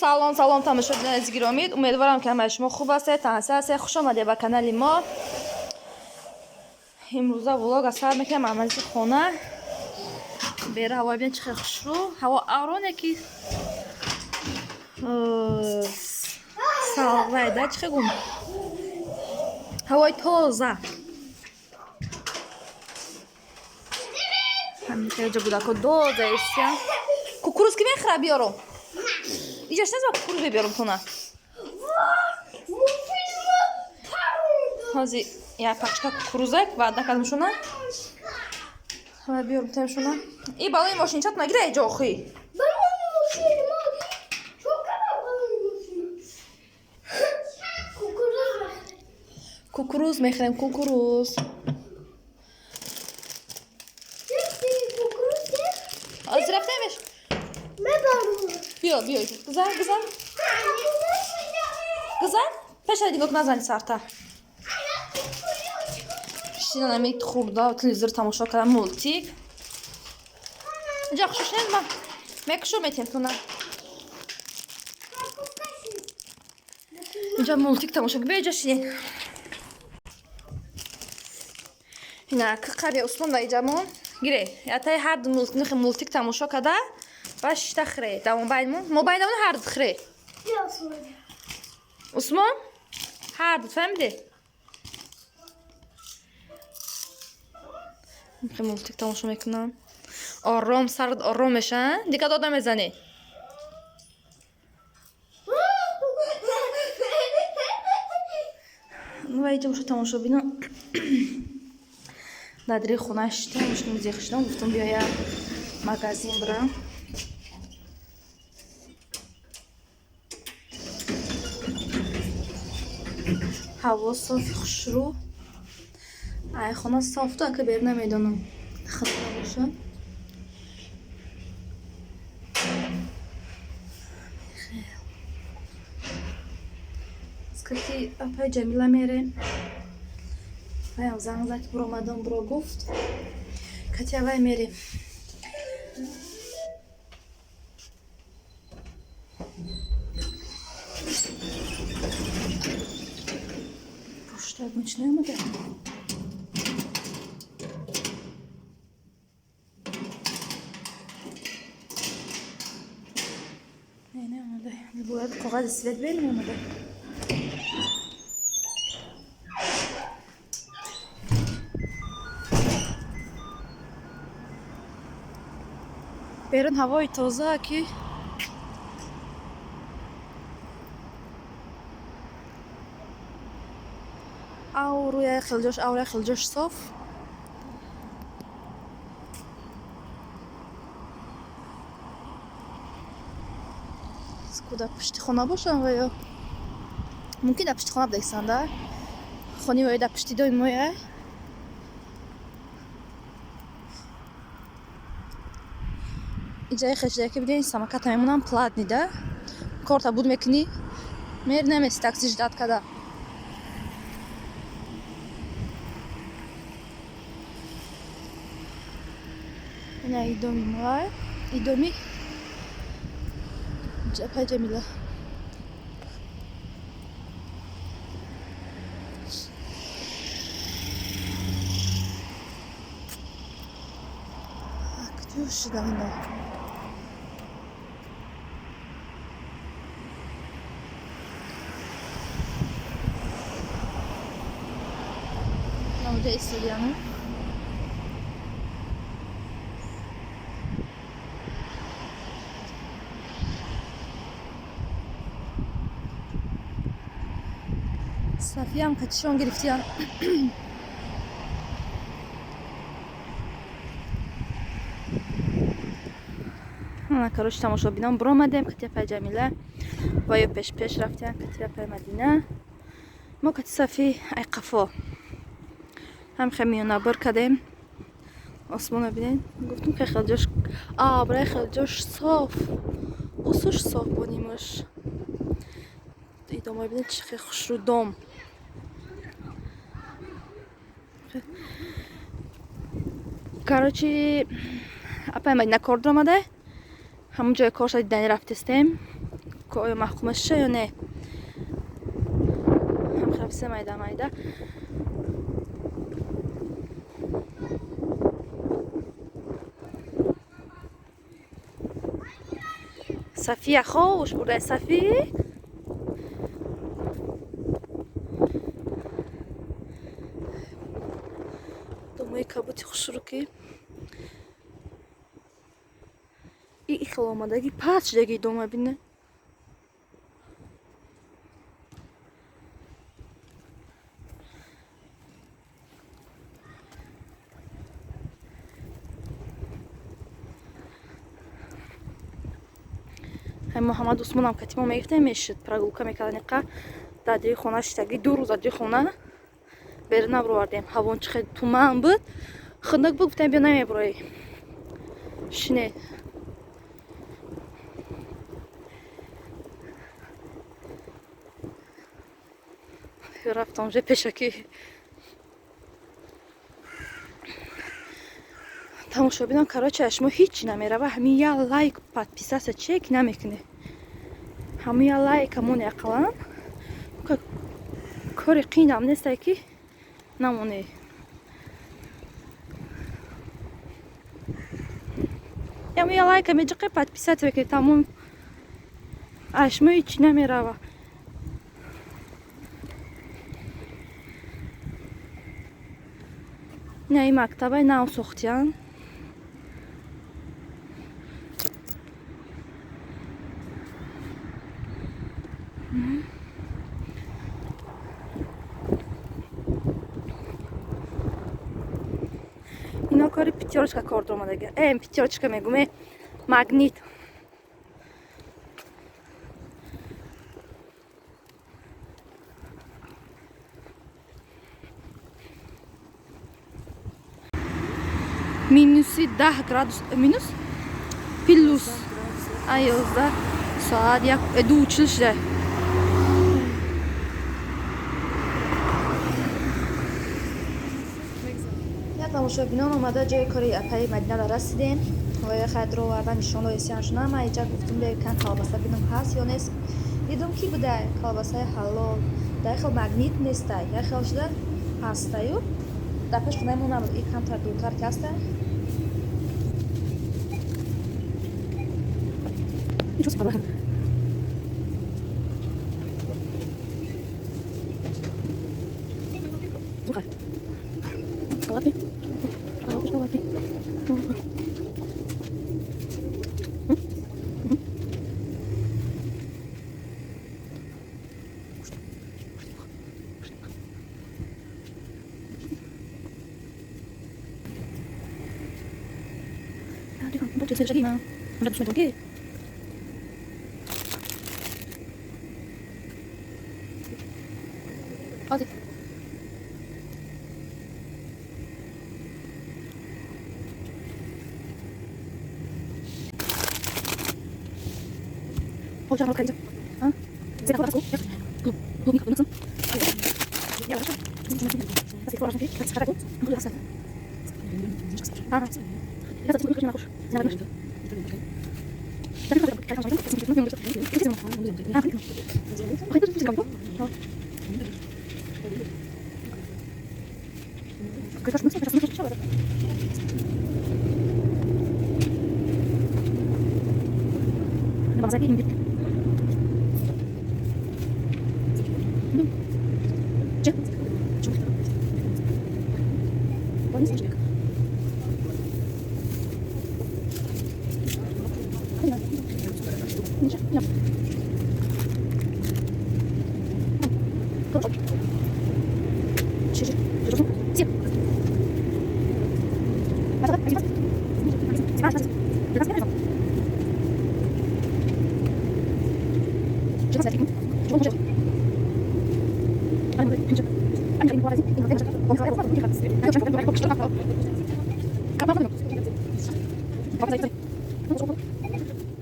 Салом, салом, тамошобинони азиз гиромӣ. Умедворам, ки ҳамаи шумо хуб ҳастед, танҳастед ҳастед. Хуш омадед ба канали мо. Имрӯза влога сар мекунем амази хона. Бера ҳаво бибинед, чӣ хел хушрӯ. Ҳаво авроне ки салвайда, чӣ хел гум. Ҳавои тоза. Ҳамин хел ҷо будако доза истя. Кукуруз ки мехӯра биёрум. Иҷаш наз, кукуруз мебиёрум тона. Ҳози як пачка кукурузак ваъда кардам шуна. Ҳама биёрум тем шуна. И балои мошинчат нагира иҷо охи. Кукуруз мехӯрем, кукуруз. Ҳозир рафтемеш. Биё, биё. Гузар, гузар. Гузар. Пеша нигоҳ назани сарта. Шинан ами хурда телевизор тамошо кардам, мультик. Инҷа хушуш нест, ма мекушо метем туна. Инҷа мультик тамошо, биё инҷа шинед. Ина қари Усмон ва иҷамон. Гире, ятаи ҳар ду мультик тамошо карда, ба шишта хире. Давомбайнмон, мобайнамон ҳар ду хире. Усмон, ҳар ду фаҳмиде? Мультик тамошо мекунам. Ором, сард ором меша, дига дода мезанӣ. Ва иҷа боша, тамошобино, дар дари хона шиштам, мушкин зиқ шидам, гуфтам биёя магазин бирам. Ҳаво софи хушрӯ. Ай хона софту, ака берун намедонам. Хато набошад. Скати апай Ҷамила мерем. Ваям занг зад, ки буромадам, буро гуфт. Кати авай мерем. Пошта ягон чӣ наомада? Не, наомада. Бояд коғази свет берем, омада. Берун ҳавои тоза ки авруя хелҷош, авруя хелҷош соф. Ку дар пушти хона бошам ва ё мумкин дар пушти хона будагисанда. Хони ва дар пушти дои моя. Иҷаи хешдае ки биден, самоката мемонам, платный да. Корта буд мекунӣ, мер намеси такси ждать када. Ина идоми моя, идоми апай Ҷамила. Куҷо шудам ино? Намуҷа истодияму. Сафиям катишон гирифтиян. Ана, короче, тамошобинон, буромадем кати апай Ҷамила, ва ё пеш пеш рафтиян кати апай Мадина. Мо кати Сафи ай қафо. Ҳам хел миёнабир кардем. Осмона бинед. Гуфтум ки хел ҷош абрай, хел ҷош соф. Усуш соф бонимаш. Идома бинед, чӣ хел хушрӯ дом. Короче, апай Мадина кор дуромада, ҳамон ҷои корша дидани рафтестем. Оё маҳкума шиша ё не. Ҳам хабсе майда майда. Сафия хош бурда, Сафи. Домои кабути хушрӯ ки и хел омадаги паст шудаги дома бине. Муҳаммад Усмонам катимо мегифтем, мешид прогулка мекард, ниқа дар дили хона шиштаги, 2 рӯз дар дили хона берун набуровардем. Ҳавон чи хел туман буд, хунук буд, гуфтем, биё, намебуроӣ, шине. Рафтам уже пешакӣ. Тамошобинон, короче, шумо ҳеҷ намерава, ҳамин я лайк, подписаться чек намекунӣ, ҳамин я лайк амоне, ақаллан кори қиинам нестай ки намонӣ. Ҳамин я лайка меҷиқе, подписаться мекунӣ, тамом, аз шумо ҳеҷ намерава. Ина ин мактабаи нав сохтиян. Ино кори Пятёрочка кор омадаги, Пятёрочка мегум, Магнит. Минуси 10 градус, минус, плюс 11, соат як 2:40 шуда. Тамошобинон, омада ҷои кори апаи Мадинада расидем. Оя хайдро овардан, нишон доисиан шуна. Ман иҷа гуфтум, бекан колбаса бинам ҳаст ё нест. Дидум, ки буда колбасаи ҳалол. Дар хел Магнит нестай, як хел шуда ҳастаю дар пеш хонаи мо набуд, и камтар дуртар ки ҳаста.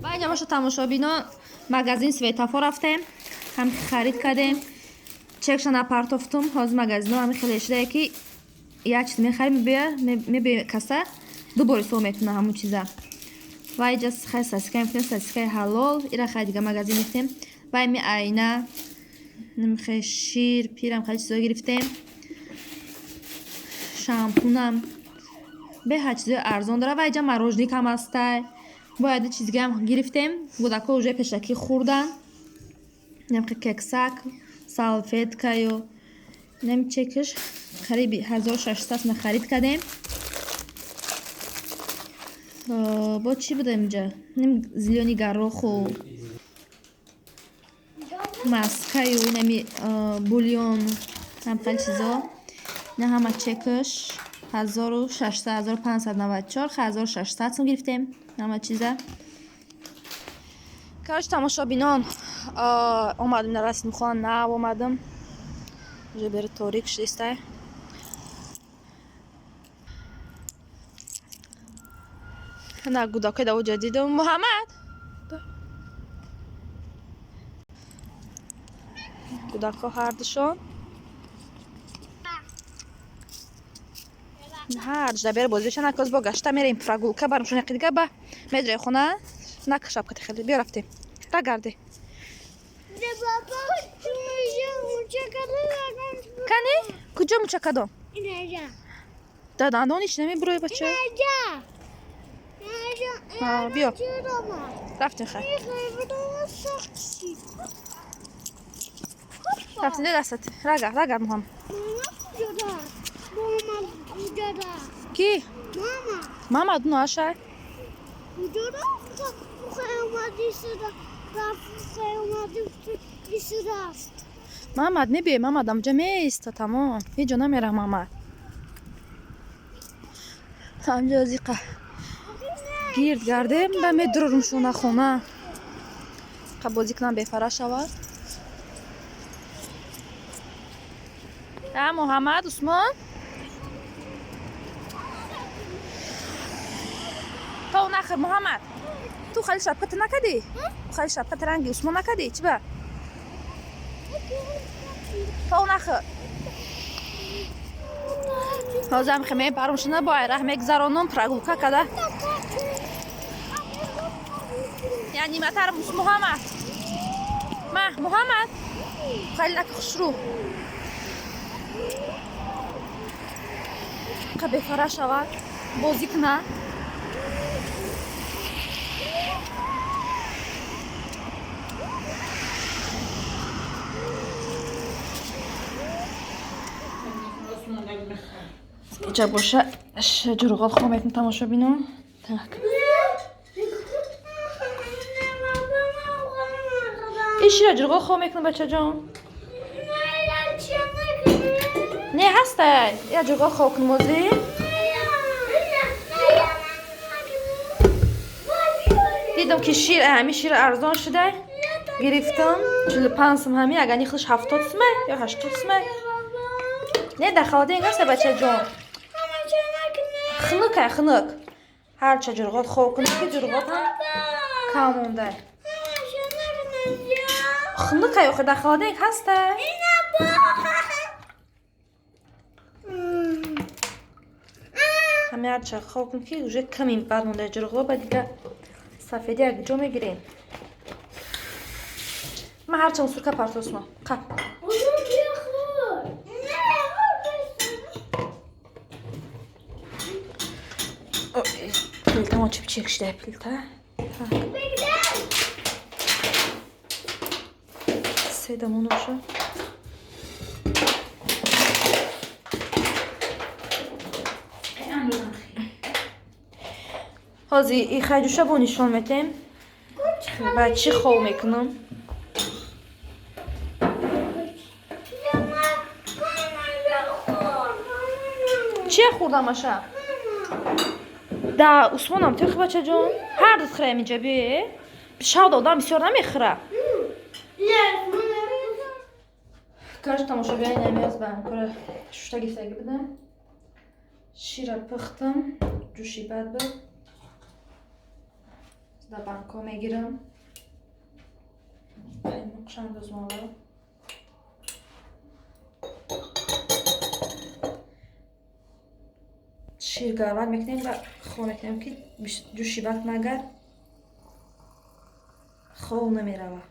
Баъд тамошобино, магазин Светофор рафтем, ҳам харид кардем, чекша напартофтум. Ҳозир магазино ҳами хеле шудае, ки як чиз мехарӣ, мебия касса, ду бор ҳисоб мекуна ҳамун чиза. Ва иҷа хай сосиска мефтем, сосискаи ҳалол. Ира хай дига магазин мефтем. Ва ими айна, хай шир, пирам хай чизо гирифтем. Шампунам. Беҳад чизои арзон дора. Ва иҷа мороженик ҳам ҳастай. Бояд чизгиам гирифтем. Гудако уже пешакӣ хӯрдан. Намхи кексак, салфеткаю нами чекаш қариби 1600 сум харид кардем. Бо чӣ буда инҷа? Ним зелёный гороху маскаю нами бульон, ҳам хеле чизо. Ина ҳама чекаш 1600, 1594, 1600 сум гирифтем ҳама чиза. Короче, тамошобинон, омадем на расмихона, нав омадам. Уже бери торик шудистай. На гудакои давоҷа дидам. Муҳаммад! Гудако ҳардушон. Ҳар ҷуда бери бозиша накоз бо гашта мерем прогулка бармшон яқи дига ба медрои хона накаш шапкати хеле биё рафтем. Рагарди. Кани? Куҷо муча кадом? Да дандониш намебурои бача. Биё. Рафтем хай. Рафтем дастат. Рага, рага Муҳаммад. Ки? Мама дунаша. Мамад мебиёй, Мамад амҷа меиста тамом. Ҳеҷ ҷо намера Мамад. Амҷа зиқа гирд гардем ба медурорум шона хона. Қа бозӣ кунам бефара шавад. А Муҳаммад, Усмон? То нахр Муҳаммад. Ту хали шапката накардӣ? Хали шапката ранги Усмон накардӣ? Чӣ ба? То нахр. Ҳозирам хе мепарам шуна бо айраҳ мегзаронум прогулка када. Я ниматар Муҳаммад. Ма Муҳаммад. Хали нак хушрӯ. Қа бефара шавад. Бозӣ куна. Иҷа боша ҷурғот хом мекунам тамошобинон. Так. Ишира ҷурғот хом мекунам бачаҷон. Не ҳастай. Я ҷурғот хом кунам озӣ. Дидам ки шир, ҳами шир арзон шуда. Гирифтам 45 сум ҳами, агар нихлиш 70 сума ё 80 сума. Не дар холодильник ҳаста бачаҷон. Хунук ай хунук. Ҳарча ҷурғот хоб кунӣ ки ҷурғот ҳам кам монда. Хунук ай охир дар холодильник ҳаста. Ҳами ҳарча хоб кунӣ ки уже ками бад монда ҷурғот, ба дига сафеди як ҷо мегирем. Ман ҳарча мусурка партосмам. Қап. Плита мо чипчик шуда плита. Так. Седамон оша. Ҳозир и хайҷуша бо нишон метем. Ба чӣ хов мекунам? Чия хӯрдам аша? Да Усмонам техи бачаҷон. Ҳар дут хӯраем инҷа бе. Шавда одам бисёр намехӯра. Короче, тамошобинони намиёз ба ҳамкора шушта гирифтагӣ будам. Шира пухтам, ҷӯши бад буд. Да банко мегирам. Қаймоқшам дозмава. Шир гарвак мекунем ва хо мекунем ки ҷӯши бад нагар. Хол намерава.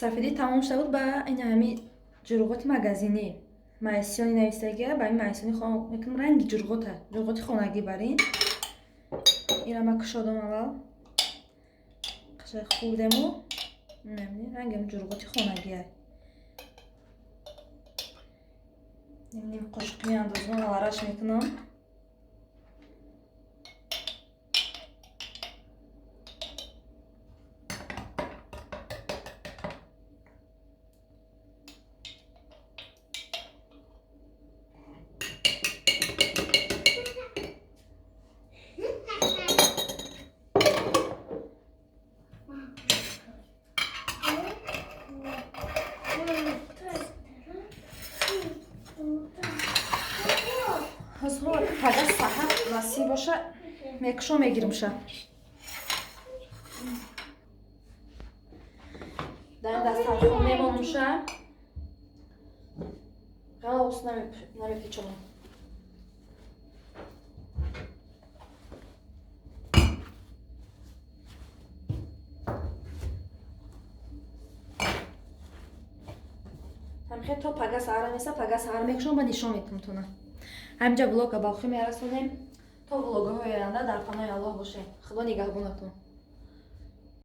Сафедӣ тамом шуда буд, ба ин ҳами ҷурғоти магазинӣ майсиони навистагия, ба ин майсиони мекунам, ранги ҷурғота, ҷурғоти хонагӣ бар ин. Ира ма кушодам аввал. Қашанг хурдему. Рангам ҷурғоти хонагия. Ним қошуқ меандозам, алараш мекунам. Пага саҳар насиб боша, мекушо, мегирмша. Дар ин дастархон мемонумша, ғалос намепечонам. Ҳамихе то пага саҳара меса, пага саҳар мекушом ба нишон метум тона. Ҳаминҷа влога ба охир мерасонем. То влогҳои оянда дар паноҳи Аллоҳ бошем. Худо нигаҳбонатон.